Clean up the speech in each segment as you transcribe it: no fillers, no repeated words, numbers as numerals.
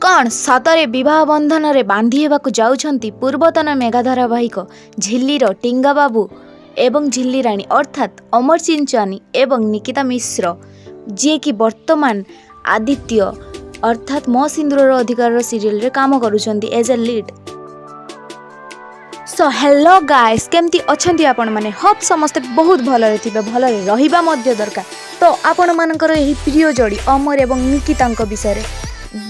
କ'ଣ ସତରେ ବିବାହ ବନ୍ଧନରେ ବାନ୍ଧି ହେବାକୁ ଯାଉଛନ୍ତି ପୂର୍ବତନ ମେଗା ଧାରାବାହିକ ଝିଲ୍ଲିର ଟିଙ୍ଗା ବାବୁ ଏବଂ ଝିଲ୍ଲି ରାଣୀ, ଅର୍ଥାତ୍ ଅମର ଚିଞ୍ଚୁଆନି ଏବଂ ନିକିତା ମିଶ୍ର, ଯିଏକି ବର୍ତ୍ତମାନ ଆଦିତ୍ୟ ଅର୍ଥାତ୍ ମୋ ସିନ୍ଦୁରର ଅଧିକାରର ସିରିଏଲରେ କାମ କରୁଛନ୍ତି as a lead? So hello guys, କେମିତି ଅଛନ୍ତି ଆପଣମାନେ? ହୋପ୍ ସମସ୍ତେ ବହୁତ ଭଲରେ ଥିବେ। ଭଲରେ ରହିବା ମଧ୍ୟ ଦରକାର। ତ ଆପଣମାନଙ୍କର ଏହି ପ୍ରିୟ ଯୋଡ଼ି ଅମର ଏବଂ ନିକିତାଙ୍କ ବିଷୟରେ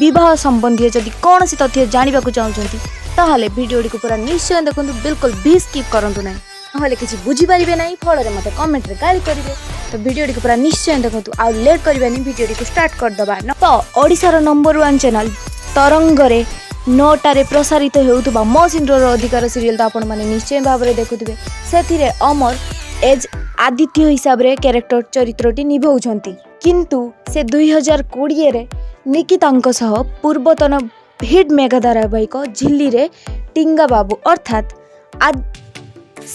ବିବାହ ସମ୍ବନ୍ଧୀୟ ଯଦି କୌଣସି ତଥ୍ୟ ଜାଣିବାକୁ ଚାହୁଁଛନ୍ତି, ତାହେଲେ ଭିଡ଼ିଓଟିକୁ ପୁରା ନିଶ୍ଚୟ ଦେଖନ୍ତୁ। ବିଲକୁଲ ବି ସ୍କିପ୍ କରନ୍ତୁ ନାହିଁ, ନହେଲେ କିଛି ବୁଝିପାରିବେ ନାହିଁ, ଫଳରେ ମୋତେ କମେଣ୍ଟରେ ଗାଳି କରିବେ। ତ ଭିଡ଼ିଓଟିକୁ ପୁରା ନିଶ୍ଚୟ ଦେଖନ୍ତୁ। ଆଉ ଲେଟ୍ କରିବାନି, ଭିଡ଼ିଓଟିକୁ ଷ୍ଟାର୍ଟ କରିଦେବା। ତ ଓଡ଼ିଶାର ନମ୍ବର ୱାନ୍ ଚ୍ୟାନେଲ୍ ତରଙ୍ଗରେ 9ଟାରେ ପ୍ରସାରିତ ହେଉଥିବା ମୋ ସିନ୍ଦୁରର ଅଧିକାର ସିରିଏଲ୍ ତ ଆପଣମାନେ ନିଶ୍ଚୟ ଭାବରେ ଦେଖୁଥିବେ। ସେଥିରେ ଅମର ଏଜ୍ ଆଦିତ୍ୟ ହିସାବରେ କ୍ୟାରେକ୍ଟର ଚରିତ୍ରଟି ନିଭାଉଛନ୍ତି। କିନ୍ତୁ ସେ 2020ରେ ନିକିତାଙ୍କ ସହ ପୂର୍ବତନ ହିଟ୍ ମେଗା ଧାରାବାହିକ ଝିଲ୍ଲିରେ ଟିଙ୍ଗା ବାବୁ ଅର୍ଥାତ୍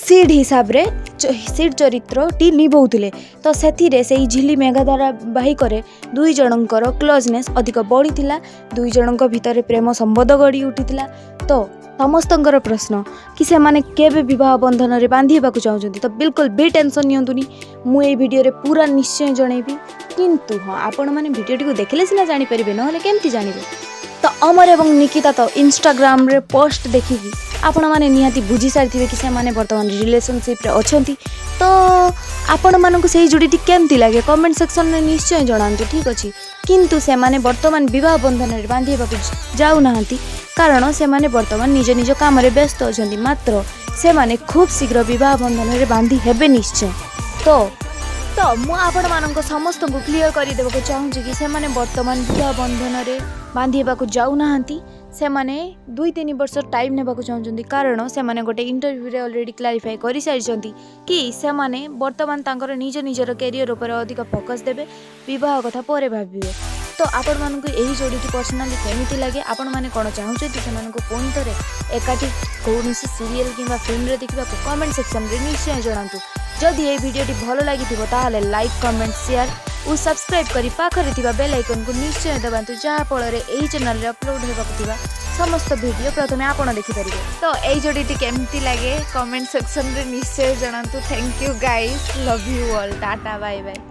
ସିଡ୍ ହିସାବରେ ସିଡ୍ ଚରିତ୍ରଟି ନିଭାଉଥିଲେ। ତ ସେଥିରେ ସେଇ ଝିଲ୍ଲି ମେଗା ଧାରାବାହିକରେ ଦୁଇ ଜଣଙ୍କର କ୍ଲୋଜନେସ୍ ଅଧିକ ବଢ଼ିଥିଲା। ଦୁଇ ଜଣଙ୍କ ଭିତରେ ପ୍ରେମ ସମ୍ବନ୍ଧ ଗଢ଼ି ଉଠିଥିଲା। ତ ସମସ୍ତଙ୍କର ପ୍ରଶ୍ନ କି ସେମାନେ କେବେ ବିବାହ ବନ୍ଧନରେ ବାନ୍ଧି ହେବାକୁ ଚାହୁଁଛନ୍ତି? ତ ବିଲକୁଲ ବି ଟେନସନ୍ ନିଅନ୍ତୁନି, ମୁଁ ଏଇ ଭିଡ଼ିଓରେ ପୁରା ନିଶ୍ଚୟ ଜଣେଇବି। କିନ୍ତୁ ହଁ, ଆପଣମାନେ ଭିଡ଼ିଓଟିକୁ ଦେଖିଲେ ସିନା ଜାଣିପାରିବେ, ନହେଲେ କେମିତି ଜାଣିବେ? ତ ଅମର ଏବଂ ନିକିତା ତ ଇନଷ୍ଟାଗ୍ରାମରେ ପୋଷ୍ଟ ଦେଖିକି ଆପଣମାନେ ନିହାତି ବୁଝି ସାରିଥିବେ କି ସେମାନେ ବର୍ତ୍ତମାନ ରିଲେସନସିପ୍ରେ ଅଛନ୍ତି। ତ ଆପଣମାନଙ୍କୁ ସେଇ ଯୋଡ଼ିଟି କେମିତି ଲାଗେ, କମେଣ୍ଟ ସେକ୍ସନରେ ନିଶ୍ଚୟ ଜଣାନ୍ତୁ। ଠିକ୍ ଅଛି, କିନ୍ତୁ ସେମାନେ ବର୍ତ୍ତମାନ ବିବାହ ବନ୍ଧନରେ ବାନ୍ଧି ହେବାକୁ ଯାଉନାହାନ୍ତି, କାରଣ ସେମାନେ ବର୍ତ୍ତମାନ ନିଜ ନିଜ କାମରେ ବ୍ୟସ୍ତ ଅଛନ୍ତି। ମାତ୍ର ସେମାନେ ଖୁବ୍ ଶୀଘ୍ର ବିବାହ ବନ୍ଧନରେ ବାନ୍ଧି ହେବେ ନିଶ୍ଚୟ। ତ ମୁଁ ଆପଣମାନଙ୍କ ସମସ୍ତଙ୍କୁ କ୍ଲିଅର୍ କରିଦେବାକୁ ଚାହୁଁଛି କି ସେମାନେ ବର୍ତ୍ତମାନ ବିବାହ ବନ୍ଧନରେ ବାନ୍ଧି ହେବାକୁ ଯାଉନାହାନ୍ତି। ସେମାନେ 2-3 ବର୍ଷ ଟାଇମ୍ ନେବାକୁ ଚାହୁଁଛନ୍ତି, କାରଣ ସେମାନେ ଗୋଟେ ଇଣ୍ଟରଭ୍ୟୁରେ ଅଲରେଡ଼ି କ୍ଲାରିଫାଏ କରିସାରିଛନ୍ତି କି ସେମାନେ ବର୍ତ୍ତମାନ ତାଙ୍କର ନିଜ ନିଜର କ୍ୟାରିୟର ଉପରେ ଅଧିକ ଫୋକସ୍ ଦେବେ, ବିବାହ କଥା ପରେ ଭାବିବେ। ତ ଆପଣମାନଙ୍କୁ ଏହି ଯୋଡ଼ିଟି ପର୍ସନାଲି କେମିତି ଲାଗେ? ଆପଣମାନେ କ'ଣ ଚାହୁଁଛନ୍ତି ସେମାନଙ୍କୁ ପୁଣି ଥରେ ଏକାଠି କୌଣସି ସିରିଏଲ୍ କିମ୍ବା ଫିଲ୍ମରେ ଦେଖିବାକୁ? କମେଣ୍ଟ ସେକ୍ସନରେ ନିଶ୍ଚୟ ଜଣାନ୍ତୁ। ଯଦି ଏହି ଭିଡ଼ିଓଟି ଭଲ ଲାଗିଥିବ, ତାହେଲେ ଲାଇକ୍, କମେଣ୍ଟ, ସେୟାର ଓ ସବସ୍କ୍ରାଇବ୍ କରି ପାଖରେ ଥିବା ବେଲ୍ ଆଇକନ୍କୁ ନିଶ୍ଚୟ ଦବାନ୍ତୁ, ଯାହାଫଳରେ ଏହି ଚ୍ୟାନେଲରେ ଅପଲୋଡ଼ ହେବାକୁ ଥିବା ସମସ୍ତ ଭିଡ଼ିଓ ପ୍ରଥମେ ଆପଣ ଦେଖିପାରିବେ। ତ ଏଇ ଯୋଡ଼ିଟି କେମିତି ଲାଗେ, କମେଣ୍ଟ ସେକ୍ସନରେ ନିଶ୍ଚୟ ଜଣାନ୍ତୁ। Thank you guys, love you all, tata, bye bye.